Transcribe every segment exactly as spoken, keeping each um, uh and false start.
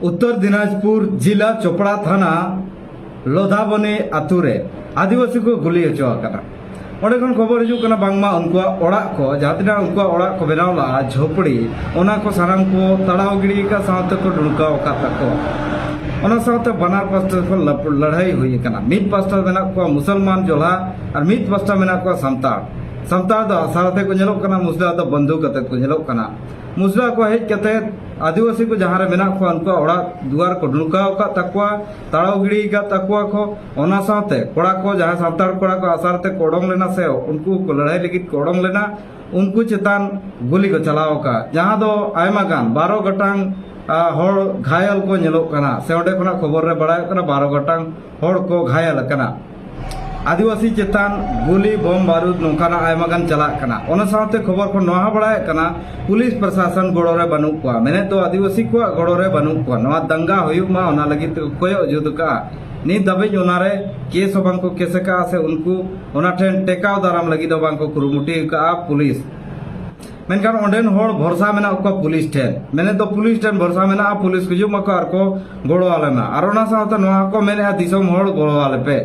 ᱩᱛᱛᱚᱨ ᱫᱤᱱᱟᱡᱽᱯᱩᱨ ᱡᱤᱞᱟ ᱪᱚᱯᱲᱟ ᱛᱷᱟᱱᱟ ᱞᱚᱫᱷᱟᱵᱚᱱᱤ ᱟᱛᱩ ᱨᱮ ᱟᱹᱫᱤᱵᱟᱹᱥᱤ ᱠᱚ ᱜᱩᱞᱤ ᱦᱚᱪᱚ ᱟᱠᱟᱱᱟ᱾ ᱚᱸᱰᱮ ᱠᱷᱚᱱ ᱠᱷᱚᱵᱚᱨ ᱦᱤᱡᱩᱜ ᱠᱟᱱᱟ, ᱵᱟᱝᱢᱟ ᱩᱱᱠᱩᱣᱟᱜ ᱚᱲᱟᱜ ᱠᱚ, ᱡᱟᱦᱟᱸ ᱛᱤᱱᱟᱹᱜ ᱩᱱᱠᱩᱣᱟᱜ ᱚᱲᱟᱜ ᱠᱚ ᱵᱮᱱᱟᱣ ᱞᱟᱜᱼᱟ, ᱡᱷᱚᱯᱲᱤ, ᱚᱱᱟ ᱠᱚ ᱥᱟᱱᱟᱢ ᱠᱚ ᱛᱟᱲᱟᱣ ᱜᱤᱰᱤ ᱟᱠᱟᱫ ᱥᱟᱶᱛᱮ ᱠᱚ ᱰᱩᱲᱠᱟᱣ ᱟᱠᱟᱫ ᱛᱟᱠᱚᱣᱟ᱾ ᱚᱱᱟ ᱥᱟᱶᱛᱮ ᱵᱟᱱᱟᱨ ᱯᱟᱥᱴᱟ ᱠᱷᱚᱱ ᱞᱟᱯ-, ᱞᱟᱹᱲᱦᱟᱹᱭ ᱦᱩᱭ ᱟᱠᱟᱱᱟ᱾ ᱢᱤᱫ ᱯᱟᱥᱴᱟ ᱢᱮᱱᱟᱜ ᱠᱚᱣᱟ ᱢᱩᱥᱚᱞᱢᱟᱱ ᱡᱚᱞᱦᱟ ᱟᱨ ᱢᱤᱫ ᱯᱟᱥᱴᱟ ᱢᱮᱱᱟᱜ ᱠᱚᱣᱟ ᱥᱟᱱᱛᱟᱲ᱾ ᱥᱟᱱᱛᱟᱲ ᱫᱚ ᱟᱥᱟᱲ ᱟᱛᱮ ᱠᱚ ᱧᱮᱞᱚᱜ ᱠᱟᱱᱟ, ᱢᱩᱥᱞᱟ ᱫᱚ ᱵᱟᱱᱫᱩᱠ ᱟᱛᱮ ᱠᱚ ᱧᱮᱞᱚᱜ ᱠᱟᱱᱟ᱾ ᱢᱩᱥᱞᱟ ᱠᱚ ᱦᱮᱡ ᱠᱟᱛᱮ ᱟᱹᱫᱤᱵᱟᱹᱥᱤ ᱠᱚ ᱡᱟᱦᱟᱸ ᱨᱮ ᱢᱮᱱᱟᱜ ᱠᱚᱣᱟ, ᱩᱱᱠᱩᱣᱟᱜ ᱚᱲᱟᱜ ᱫᱩᱣᱟᱨ ᱠᱚ ᱰᱷᱩᱞᱠᱟᱣ ᱟᱠᱟᱫ ᱛᱟᱠᱚᱣᱟ, ᱛᱟᱲᱟᱣ ᱜᱤᱰᱤ ᱟᱠᱟᱫ ᱛᱟᱠᱚᱣᱟ ᱠᱚ᱾ ᱚᱱᱟ ᱥᱟᱶᱛᱮ ᱠᱚᱲᱟ ᱠᱚ, ᱡᱟᱦᱟᱸᱭ ᱥᱟᱱᱛᱟᱲ ᱠᱚᱲᱟ ᱠᱚ ᱟᱥᱟᱲ ᱛᱮ ᱠᱚ ᱚᱰᱚᱝ ᱞᱮᱱᱟ ᱥᱮ ᱩᱱᱠᱩ ᱠᱚ ᱞᱟᱹᱲᱦᱟᱹᱭ ᱞᱟᱹᱜᱤᱫ ᱠᱚ ᱚᱰᱚᱝ ᱞᱮᱱᱟ, ᱩᱱᱠᱩ ᱪᱮᱛᱟᱱ ᱜᱩᱞᱤ ᱠᱚ ᱪᱟᱞᱟᱣ ᱟᱠᱟᱫ, ᱡᱟᱦᱟᱸ ᱫᱚ ᱟᱭᱢᱟ ᱜᱟᱱ, ᱵᱟᱨᱚ ᱜᱚᱴᱟᱝ, ᱟ, ᱦᱚᱲ ᱜᱷᱟᱭᱚᱞ ᱠᱚ ᱧᱮᱞᱚᱜ ᱠᱟᱱᱟ, ᱥᱮ ᱚᱸᱰᱮ ᱠᱷᱚᱱᱟᱜ ᱠᱷᱚᱵᱚᱨ ᱨᱮ ᱵᱟᱲᱟᱭᱚᱜ ᱠᱟᱱᱟ, ᱵᱟᱨᱚ ᱜᱚᱴᱟᱝ ᱦᱚᱲ ᱠᱚ ᱜᱷᱟᱭᱚᱞ ᱟᱠᱟᱱᱟ᱾ ᱟᱹᱫᱤᱵᱟᱹᱥᱤ ᱪᱮᱛᱟᱱ ᱜᱩᱞᱤ, ᱵᱳᱢ ᱵᱟᱹᱨᱩᱫ ᱱᱚᱝᱠᱟᱱᱟᱜ ᱟᱭᱢᱟ ᱜᱟᱱ ᱪᱟᱞᱟᱜ ᱠᱟᱱᱟ᱾ ᱚᱱᱟ ᱥᱟᱶᱛᱮ ᱠᱷᱚᱵᱚᱨ ᱠᱷᱚᱱ ᱱᱚᱣᱟ ᱦᱚᱸ ᱵᱟᱲᱟᱭᱚᱜ ᱠᱟᱱᱟ, ᱯᱩᱞᱤᱥ ᱯᱨᱚᱥᱟᱥᱚᱱ ᱜᱚᱲᱚ ᱨᱮ ᱵᱟᱹᱱᱩᱜ ᱠᱚᱣᱟ, ᱢᱮᱱᱮᱫ ᱫᱚ ᱟᱹᱫᱤᱵᱟᱹᱥᱤ ᱠᱚᱣᱟᱜ ᱜᱚᱲᱚ ᱨᱮ ᱵᱟᱹᱱᱩᱜ ᱠᱚᱣᱟ᱾ ᱱᱚᱣᱟ ᱫᱟᱝᱜᱟ ᱦᱩᱭᱩᱜ ᱢᱟ, ᱚᱱᱟ ᱞᱟᱹᱜᱤᱫ ᱛᱮᱠᱚ ᱠᱚᱭᱚᱜ ᱡᱩᱫ ᱟᱠᱟᱫᱼᱟ᱾ ᱱᱤᱛ ᱫᱷᱟᱹᱵᱤᱡ ᱚᱱᱟᱨᱮ ᱠᱮᱥ ᱦᱚᱸ ᱵᱟᱝᱠᱚ ᱠᱮᱥ ᱟᱠᱟᱫᱼᱟ, ᱥᱮ ᱩᱱᱠᱩ ᱚᱱᱟ ᱴᱷᱮᱱ ᱴᱮᱠᱟᱣ ᱫᱟᱨᱟᱢ ᱞᱟᱹᱜᱤᱫ ᱦᱚᱸ ᱵᱟᱝᱠᱚ ᱠᱩᱨᱩᱢᱩᱴᱩ ᱟᱠᱟᱫᱼᱟ ᱯᱩᱞᱤᱥ᱾ ᱢᱮᱱᱠᱷᱟᱱ ᱚᱸᱰᱮᱱ ᱦᱚᱲ ᱵᱷᱚᱨᱥᱟ ᱢᱮᱱᱟᱜ ᱠᱚᱣᱟ ᱯᱩᱞᱤᱥ ᱴᱷᱮᱱ, ᱢᱮᱱᱮᱫ ᱫᱚ ᱯᱩᱞᱤᱥ ᱴᱷᱮᱱ ᱵᱷᱚᱨᱥᱟ ᱢᱮᱱᱟᱜᱼᱟ, ᱯᱩᱞᱤᱥ ᱠᱚ ᱦᱤᱡᱩᱜ ᱢᱟᱠᱚ ᱟᱨ ᱠᱚ ᱜᱚᱲᱚ ᱟᱞᱮ ᱢᱟ᱾ ᱟᱨ ᱚᱱᱟ ᱥᱟᱶᱛᱮ ᱱᱚᱣᱟ ᱦᱚᱸᱠᱚ ᱢᱮᱱᱮᱫᱼᱟ, ᱫᱤᱥᱚᱢ ᱦᱚᱲ ᱜᱚᱲᱚ ᱟᱞᱮ ᱯᱮ᱾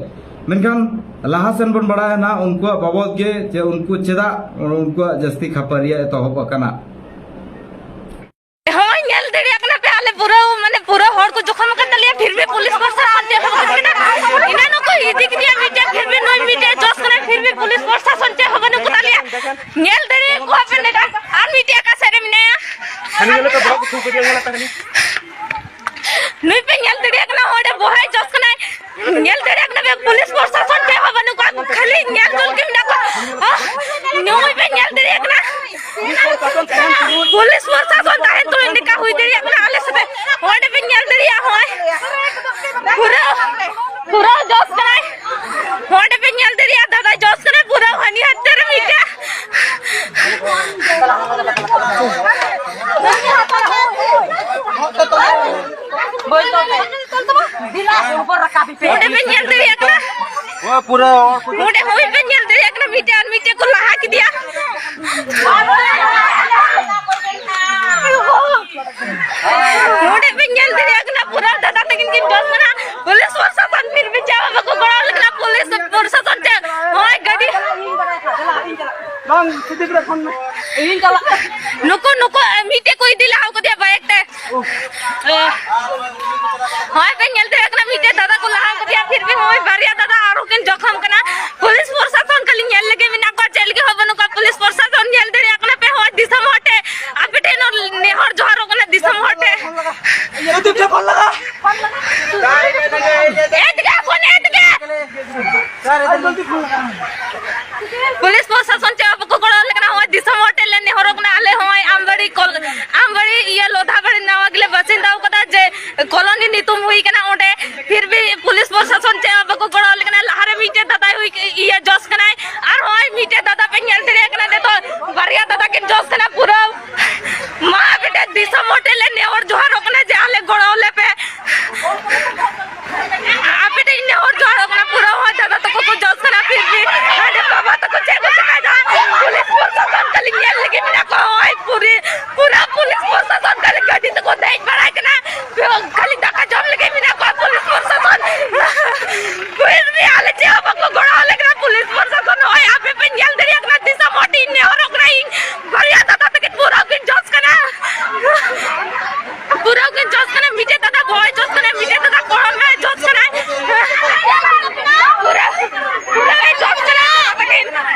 ᱢᱮᱱᱠᱷᱟᱱ ᱞᱟᱦᱟ ᱥᱮᱱ ᱵᱚᱱ ᱵᱟᱲᱟᱭᱟ ᱱᱟᱜ ᱩᱱᱠᱩᱣᱟᱜ ᱵᱟᱵᱚᱫ ᱜᱮ, ᱡᱮ ᱩᱱᱠᱩ ᱪᱮᱫᱟᱜ ᱩᱱᱠᱩᱣᱟᱜ ᱡᱟᱹᱥᱛᱤ ᱠᱷᱟᱹᱯᱟᱹᱨᱤᱭᱟᱹ ᱮᱛᱚᱦᱚᱵ ᱟᱠᱟᱱᱟ᱾ ᱦᱳᱭ, ᱧᱮᱞ ᱫᱟᱲᱮᱭᱟᱜ ᱠᱟᱱᱟ ᱯᱮ, ᱟᱞᱮ ᱯᱩᱨᱟᱹ, ᱢᱟᱱᱮ, ᱯᱩᱨᱟᱹ ᱦᱚᱲ ᱠᱚ ᱡᱚᱠᱷᱚᱢ ᱟᱠᱟᱱ ᱛᱟᱞᱮᱭᱟ, ᱯᱷᱤᱨ ᱵᱷᱤ ᱯᱩᱞᱤᱥ ᱯᱨᱚᱥᱟᱥᱚᱱ ᱪᱮᱫ ᱦᱚᱸ ᱵᱟᱹᱱᱩᱜ ᱠᱟᱱᱟ᱾ ᱮᱱᱟᱱ ᱦᱚᱸᱠᱚ ᱤᱫᱤ ᱠᱮᱫᱮᱭᱟ ᱢᱤᱫᱴᱮᱱ, ᱯᱷᱤᱨ ᱵᱷᱤ ᱱᱩᱭ ᱢᱤᱫᱴᱮᱱ ᱡᱚᱥ ᱠᱟᱱᱟᱭ, ᱯᱷᱤᱨ ᱵᱷᱤ ᱯᱩᱞᱤᱥ ᱯᱨᱚᱥᱟᱥᱚᱱ ᱪᱮᱫ ᱦᱚᱸ ᱵᱟᱹᱱᱩᱜ ᱠᱚ ᱛᱟᱞᱮᱭᱟ᱾ ᱧᱮᱞ ᱫᱟᱲᱮᱭᱟᱜ ᱠᱚᱣᱟ ᱯᱮ ᱱᱮᱛᱟᱨ, ᱟᱨ ᱢᱤᱫᱴᱮᱱ ᱚᱠᱟ ᱥᱮᱫ ᱨᱮ ᱢᱮᱱᱟᱭᱟ? ᱦᱟᱹᱱᱤ ᱧᱮᱞ ᱯᱮ, ᱵᱚᱦᱚᱜ ᱠᱚ ᱛᱷᱩ ᱠᱮᱫᱮᱭᱟ, ᱧᱮᱞ ᱯᱮ ᱦᱟᱹᱱᱤ᱾ ᱱᱩᱭ ᱯᱮ ᱧᱮᱞ ᱫᱟᱲᱮᱭᱟᱜ ᱠᱟᱱᱟ, ᱚᱸᱰᱮ ᱵᱚᱦᱚᱭ ᱡᱚᱥ ᱠᱟᱱᱟᱭ᱾ ᱧᱮᱞ ᱫᱟᱲᱮᱭᱟᱜ ᱠᱟᱱᱟ ᱯᱮ, ᱯᱩᱞᱤᱥ ᱯᱨᱚᱥᱟᱥᱚᱱ ᱪᱮᱫ ᱦᱚᱸ ᱵᱟᱹᱱᱩᱜ ᱠᱚᱣᱟ, ᱠᱷᱟᱹᱞᱤ ᱧᱮᱞ ᱡᱚᱝ ᱜᱮ ᱢᱮᱱᱟᱜ ᱠᱚᱣᱟ᱾ ᱦᱚᱸ, ᱱᱩᱭ ᱯᱮ ᱧᱮᱞ ᱫᱟᱲᱮᱭᱟᱜ ᱠᱟᱱᱟ, ᱯᱩᱞᱤᱥ ᱯᱨᱚᱥᱟᱥᱚᱱ ᱛᱟᱦᱮᱸ ᱛᱩᱞᱩᱡ ᱱᱤᱝᱠᱟ ᱦᱩᱭ ᱫᱟᱲᱮᱭᱟᱜ ᱠᱟᱱᱟ ᱟᱞᱮ ᱥᱟᱛᱮ᱾ ᱚᱸᱰᱮ ᱯᱮ ᱧᱮᱞ ᱫᱟᱲᱮᱭᱟᱜᱼᱟ, ᱦᱚᱸᱜᱼᱚᱭ ᱯᱩᱨᱟᱹ, ᱯᱩᱨᱟᱹ ᱡᱚᱥ ᱠᱟᱱᱟᱭ᱾ ᱚᱸᱰᱮ ᱯᱮ ᱧᱮᱞ ᱫᱟᱲᱮᱭᱟᱜᱼᱟ, ᱫᱟᱫᱟ ᱡᱚᱥ ᱠᱟᱱᱟᱭ ᱯᱩᱨᱟᱹ, ᱦᱟᱹᱱᱤ ᱦᱟᱱᱛᱮ ᱨᱮ ᱢᱤᱫᱴᱮᱱ᱾ ᱚᱸᱰᱮ ᱵᱮᱱ ᱧᱮᱞ ᱫᱟᱲᱮᱭᱟᱜ ᱠᱟᱱᱟ᱾ ᱦᱳᱭ, ᱯᱩᱨᱟᱹ ᱦᱚᱲ ᱠᱚ ᱚᱸᱰᱮ ᱦᱳᱭ ᱵᱮᱱ ᱧᱮᱞ ᱫᱟᱲᱮᱭᱟᱜ ᱠᱟᱱᱟ, ᱢᱤᱫᱴᱮᱱ ᱟᱨ ᱢᱤᱫᱴᱮᱱ ᱠᱚ ᱞᱟᱦᱟ ᱠᱮᱫᱮᱭᱟ᱾ ᱚᱸᱰᱮ ᱵᱮᱱ ᱧᱮᱞ ᱫᱟᱲᱮᱭᱟᱜ ᱛᱟᱹᱠᱤᱱ ᱠᱤᱱ ᱡᱚᱥ ᱠᱟᱱᱟ᱾ ᱯᱩᱞᱤᱥ ᱯᱨᱚᱥᱟᱥᱚᱱ ᱯᱷᱤᱨ ᱵᱷᱤ ᱪᱮᱫ ᱦᱚᱸ ᱵᱟᱠᱚ ᱜᱚᱲᱚ ᱞᱮ ᱠᱟᱱᱟ᱾ ᱯᱩᱞᱤᱥ ᱯᱨᱚᱥᱟᱥᱚᱱ ᱪᱮᱫ ᱦᱚᱸ ᱜᱟᱹᱰᱤ ᱵᱟᱝ, ᱥᱤᱫᱤ ᱯᱮ ᱯᱷᱳᱱ ᱢᱮ᱾ ᱤᱧ ᱪᱟᱞᱟᱜ᱾ ᱱᱩᱠᱩ, ᱱᱩᱠᱩ, ᱢᱤᱫᱴᱮᱡ ᱠᱚ ᱤᱫᱤ ᱞᱟᱦᱟ ᱠᱟᱫᱮᱭᱟ ᱵᱟᱭᱤᱠ ᱛᱮ᱾ ᱦᱳᱭ ᱯᱮ ᱧᱮᱞ ᱫᱟᱲᱮᱭᱟᱜ ᱠᱟᱱᱟ, ᱢᱤᱫᱴᱮᱡ ᱫᱟᱫᱟ ᱠᱚ ᱞᱟᱦᱟ ᱠᱟᱫᱮᱭᱟ, ᱯᱷᱤᱨ ᱵᱷᱤ ᱦᱚᱸᱜᱼᱚᱭ ᱵᱟᱨᱭᱟ ᱫᱟᱫᱟ ᱟᱨᱚ ᱠᱤᱱ ᱡᱚᱠᱷᱚᱢ ᱠᱟᱱᱟ᱾ ᱯᱩᱞᱤᱥ ᱯᱨᱚᱥᱟᱥᱚᱱ ᱠᱷᱟᱹᱞᱤ ᱧᱮᱞ ᱞᱟᱹᱜᱤᱫ ᱢᱮᱱᱟᱜ ᱠᱚᱣᱟ, ᱪᱮᱫ ᱞᱟᱹᱜᱤᱫ ᱦᱚᱸ ᱵᱟᱹᱱᱩᱜ ᱠᱚᱣᱟ᱾ ᱯᱩᱞᱤᱥ ᱯᱨᱚᱥᱟᱥᱚᱱ ᱧᱮᱞ ᱫᱟᱲᱮᱭᱟᱜ ᱠᱟᱱᱟ ᱯᱮ, ᱦᱳᱭ ᱫᱤᱥᱚᱢ ᱦᱚᱲ ᱴᱷᱮᱱ ᱟᱯᱮ ᱴᱷᱮᱱ ᱱᱮᱦᱚᱨ ᱡᱚᱦᱟᱨᱚᱜ ᱠᱟᱱᱟ ᱫᱤᱥᱚᱢ ᱦᱚᱲ ᱴᱷᱮᱱ᱾ ᱡᱩᱫᱤ ᱯᱮ ᱯᱷᱳᱱ ᱞᱟᱜᱟ᱾ ᱮᱫ ᱜᱮ, ᱯᱷᱳᱱ ᱮᱫ ᱜᱮ᱾ ᱯᱩᱞᱤᱥ ᱯᱨᱚᱥᱟᱥᱚᱱ ᱪᱮᱫ ᱦᱚᱸ ᱵᱟᱠᱚ ᱜᱚᱲᱚ ᱟᱞᱮ ᱠᱟᱱᱟ᱾ ᱦᱚᱸᱜᱼᱚᱭ ᱫᱤᱥᱚᱢ ᱦᱚᱲ ᱴᱷᱮᱱ ᱞᱮ ᱱᱮᱦᱚᱨᱚᱜ ᱠᱟᱱᱟ᱾ ᱟᱞᱮ ᱦᱚᱸᱜᱼᱚᱭ ᱟᱢᱵᱟᱲᱤ ᱠᱚᱞ-, ᱟᱢᱵᱟᱲᱤ ᱤᱭᱟᱹ ᱞᱚᱫᱷᱟᱵᱟᱲᱤ ᱱᱟᱣᱟ ᱜᱮᱞᱮ ᱵᱟᱥᱤᱱᱫᱟ ᱟᱠᱟᱫᱟ ᱡᱮ ᱠᱚᱞᱚᱱᱤ ᱧᱩᱛᱩᱢ ᱦᱩᱭ ᱠᱟᱱᱟ ᱚᱸᱰᱮ, ᱯᱷᱤᱨ ᱵᱷᱤ ᱯᱩᱞᱤᱥ ᱯᱨᱚᱥᱟᱥᱚᱱ ᱪᱮᱫ ᱦᱚᱸ ᱵᱟᱠᱚ ᱜᱚᱲᱚ ᱟᱞᱮ ᱠᱟᱱᱟ᱾ ᱞᱟᱦᱟᱨᱮ ᱢᱤᱫᱴᱮᱡ ᱫᱟᱫᱟᱭ ᱦᱩᱭ ᱤᱭᱟᱹ ᱡᱚᱥ ᱠᱟᱱᱟᱭ, ᱟᱨ ᱦᱚᱸᱜᱼᱚᱭ ᱢᱤᱫᱴᱮᱡ ᱫᱟᱫᱟ ᱯᱮ ᱧᱮᱞ ᱫᱟᱲᱮᱭᱟᱜ ᱠᱟᱱᱟ, ᱱᱤᱛᱚᱜ ᱵᱟᱨᱭᱟ ᱫᱟᱫᱟ ᱠᱤᱱ ᱡᱚᱥ ᱠᱟᱱᱟ ᱯᱩᱨᱟᱹ᱾ ᱢᱟ ᱟᱯᱮ ᱴᱷᱮᱱ ᱫᱤᱥᱚᱢ ᱦᱚᱲ ᱴᱷᱮᱱ ᱞᱮ ᱱᱮᱦᱚᱨ ᱡᱚᱦᱟᱨᱚᱜ ᱠᱟᱱᱟ ᱡᱮ ᱟᱞᱮ ᱜᱚᱲᱚ ᱟᱞᱮ ᱯᱮ᱾ ᱟᱯᱮ ᱴᱷᱮᱱ ᱱᱮᱦᱚᱨ ᱡᱚᱦᱟᱨᱚᱜ ᱠᱟᱱᱟ, ᱯᱩᱨᱟᱹ ᱦᱚᱸ ᱫᱟᱫᱟ ᱛᱟᱠᱚ ᱠᱚ ᱡᱚᱥ ᱠᱟᱱᱟ, ᱯᱷᱤᱨ ᱵᱷᱤ ᱦᱟᱸᱰᱮ ᱵᱟᱵᱟ ᱛᱟᱠᱚ ᱪᱮᱫ ᱠᱚ ᱪᱤᱠᱟᱹᱭᱮᱫᱟ? ᱯᱩᱞᱤᱥ ᱯᱨᱚᱥᱟᱥᱚᱱ ᱠᱷᱟᱹᱞᱤ ᱧᱮᱞ ᱞᱟᱹᱜᱤᱫ ᱢᱮᱱᱟᱜ ᱠᱚᱣᱟ᱾ ᱦᱳᱭ ᱯᱩᱨᱤ-, ᱯᱩᱨᱟᱹ ᱯᱩᱞᱤᱥ ᱯᱨᱚᱥᱟᱥᱚᱱ ᱠᱷᱟᱹᱞᱤ ᱜᱟᱹᱰᱤ ᱛᱮᱠᱚ ᱫᱮᱡ ᱵᱟᱲᱟᱭ ᱠᱟᱱᱟ, ᱠᱷᱟᱹᱞᱤ ᱫᱟᱠᱟ ᱡᱚᱢ ᱞᱟᱹᱜᱤᱫ ᱢᱮᱱᱟᱜ ᱠᱚᱣᱟ ᱯᱩᱞᱤᱥ ᱯᱨᱚᱥᱟᱥᱚᱱ᱾ ᱯᱷᱤᱨ ᱵᱷᱤ ᱟᱞᱮ ᱪᱮᱫ ᱦᱚᱸ ᱵᱟᱠᱚ ᱜᱚᱲᱚ ᱟᱞᱮ ᱠᱟᱱᱟ ᱯᱩᱞᱤᱥ ᱯᱨᱚᱥᱟᱥᱚᱱ᱾ ᱱᱚᱜᱼᱚᱭ ᱟᱯᱮ ᱯᱮ ᱧᱮᱞ ᱫᱟᱲᱮᱭᱟᱜ ᱠᱟᱱᱟ, ᱫᱤᱥᱚᱢ ᱦᱚᱲ ᱴᱷᱮᱱ ᱤᱧ ᱱᱮᱦᱚᱨᱚᱜ ᱠᱟᱱᱟ, ᱤᱧ ᱵᱟᱨᱭᱟ ᱫᱟᱫᱟ ᱛᱟᱹᱠᱤᱱ ᱯᱩᱨᱟᱹ ᱠᱤᱱ ᱡᱚᱥ ᱠᱟᱱᱟ᱾ ᱯᱩᱨᱟᱹ ᱠᱤᱱ ᱡᱚᱥ ᱠᱟᱱᱟ, ᱢᱤᱫᱴᱮᱡ ᱫᱟᱫᱟ ᱜᱚᱡ ᱡᱚᱥ ᱠᱟᱱᱟ, ᱢᱤᱫᱴᱮᱡ ᱫᱟᱫᱟ ᱠᱚᱲᱟᱢ ᱨᱮ ᱡᱚᱥ ᱠᱟᱱᱟ᱾ ᱯᱩᱨᱟᱹ, ᱯᱩᱨᱟᱹ ᱡᱚᱥ ᱠᱟᱱᱟ᱾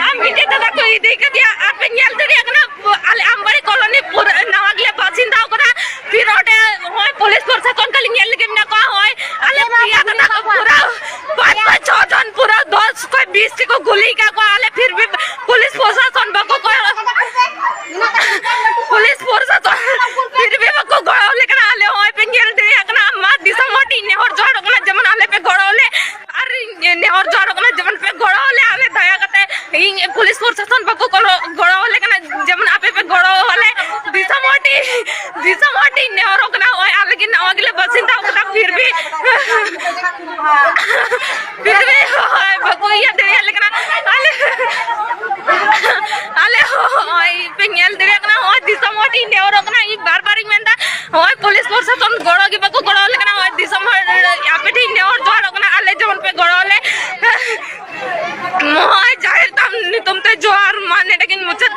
ᱟᱨ ᱢᱤᱫᱴᱮᱡ ᱫᱟᱫᱟ ᱠᱚ ᱤᱫᱤ ᱠᱟᱫᱮᱭᱟ᱾ ᱟᱨ ᱯᱮ ᱧᱮᱞ ᱫᱟᱲᱮᱭᱟᱜ ᱠᱟᱱᱟ, ᱟᱞᱮ ᱟᱢᱵᱟᱲᱤ ᱠᱚᱞᱚᱱᱤ ᱯᱩᱨᱟᱹ ᱱᱟᱣᱟ ᱜᱮᱞᱮ ᱵᱟᱥᱤᱱᱫᱟ ᱠᱟᱱᱟ᱾ ᱯᱷᱤᱨ ᱚᱸᱰᱮ ᱦᱚᱸᱜᱼᱚᱭ ᱯᱩᱞᱤᱥ ᱯᱨᱚᱥᱟᱥᱚᱱ ᱠᱷᱟᱹᱞᱤ ᱧᱮᱞ ᱞᱟᱹᱜᱤᱫ ᱢᱮᱱᱟᱜ ᱠᱚᱣᱟ᱾ ᱦᱚᱸᱜᱼᱚᱭ ᱟᱞᱮ ᱯᱮᱭᱟ ᱫᱟᱫᱟ ᱠᱚ ᱯᱩᱨᱟᱹ ᱯᱟᱸᱪ ᱯᱟᱸᱪ ᱪᱷᱚ ᱡᱚᱱ ᱯᱩᱨᱟᱹ ᱫᱚᱥ ᱠᱷᱚᱡ ᱵᱤᱥ ᱴᱤ ᱠᱚ ᱜᱩᱞᱤ ᱠᱟᱜ ᱠᱚᱣᱟ᱾ ᱟᱞᱮ ᱯᱷᱤᱨ ᱵᱷᱤ ᱯᱩᱞᱤᱥ ᱯᱨᱚᱥᱟᱥᱚᱱ ᱵᱟᱠᱚ ᱜᱚᱲᱚ, ᱯᱩᱞᱤᱥ ᱯᱨᱚᱥᱟᱥᱚᱱ ᱯᱷᱤᱨ ᱵᱷᱤ ᱵᱟᱠᱚ ᱜᱚᱲᱚ ᱟᱞᱮ ᱠᱟᱱᱟ᱾ ᱟᱞᱮ ᱦᱚᱸᱜᱼᱚᱭ ᱯᱮ ᱧᱮᱞ ᱫᱟᱲᱮᱭᱟᱜ ᱠᱟᱱᱟ, ᱢᱟ ᱫᱤᱥᱚᱢ ᱦᱚᱲ ᱴᱷᱮᱱ ᱱᱮᱦᱚᱨ ᱡᱚᱦᱟᱨᱚᱜ ᱠᱟᱱᱟ, ᱡᱮᱢᱚᱱ ᱟᱞᱮ ᱯᱮ ᱜᱚᱲᱚ ᱟᱞᱮ, ᱟᱨ ᱤᱧ ᱱᱮᱦᱚᱨ ᱡᱚᱦᱟᱨᱚᱜ ᱠᱟᱱᱟ, ᱡᱮᱢᱚᱱ ᱯᱮ ᱜᱚᱲᱚ ᱟᱞᱮ᱾ ᱟᱞᱮ ᱫᱟᱭᱟ ᱠᱟᱛᱮ ᱤᱧ ᱯᱩᱞᱤᱥ ᱯᱨᱚᱥᱟᱥᱚᱱ ᱵᱟᱠᱚ ᱜᱚᱲᱚ, ᱜᱚᱲᱚ ᱟᱞᱮ ᱠᱟᱱᱟ, ᱡᱮᱢᱚᱱ ᱟᱯᱮ ᱯᱮ ᱜᱚᱲᱚ ᱟᱞᱮ᱾ ᱫᱤᱥᱚᱢ ᱦᱚᱲ ᱴᱷᱮᱱ, ᱫᱤᱥᱚᱢ ᱦᱚᱲ ᱴᱷᱮᱱ ᱱᱮᱦᱚᱨᱚᱜ ᱠᱟᱱᱟ, ᱦᱚᱸᱜᱼᱚᱭ ᱟᱞᱮ ᱜᱮ ᱱᱚᱣᱟ ᱜᱮᱞᱮ ᱵᱟᱥᱤᱱᱫᱟ ᱠᱟᱱᱟ, ᱯᱷᱤᱨ ᱵᱷᱤ ᱯᱷᱤᱨ ᱵᱷᱤ ᱦᱚᱸᱜᱼᱚᱭ ᱵᱟᱠᱚ ᱤᱭᱟᱹ ᱫᱟᱲᱮᱭᱟᱞᱮ ᱠᱟᱱᱟ᱾ ᱟᱞᱮ, ᱟᱞᱮ ᱦᱚᱸ ᱦᱚᱸᱜᱼᱚᱭ ᱯᱮ ᱧᱮᱞ ᱫᱟᱲᱮᱭᱟᱜ ᱠᱟᱱᱟ, ᱦᱚᱸᱜᱼᱚᱭ ᱫᱤᱥᱚᱢ ᱦᱚᱲ ᱴᱷᱮᱱ ᱱᱮᱦᱚᱨᱚᱜ ᱠᱟᱱᱟ᱾ ᱤᱧ ᱵᱟᱨ ᱵᱟᱨ ᱤᱧ ᱢᱮᱱᱫᱟ, ᱦᱚᱸᱜᱼᱚᱭ ᱯᱩᱞᱤᱥ ᱯᱨᱚᱥᱟᱥᱚᱱ ᱜᱚᱲᱚ ᱜᱮ ᱵᱟᱠᱚ ᱜᱚᱲᱚ ᱟᱞᱮ ᱠᱟᱱᱟ᱾ ᱦᱚᱸᱜᱼᱚᱭ ᱫᱤᱥᱚᱢ ᱡᱚᱦᱟᱨ, ᱢᱟ ᱱᱮᱰᱮ ᱜᱤᱧ ᱢᱩᱪᱟᱹᱫ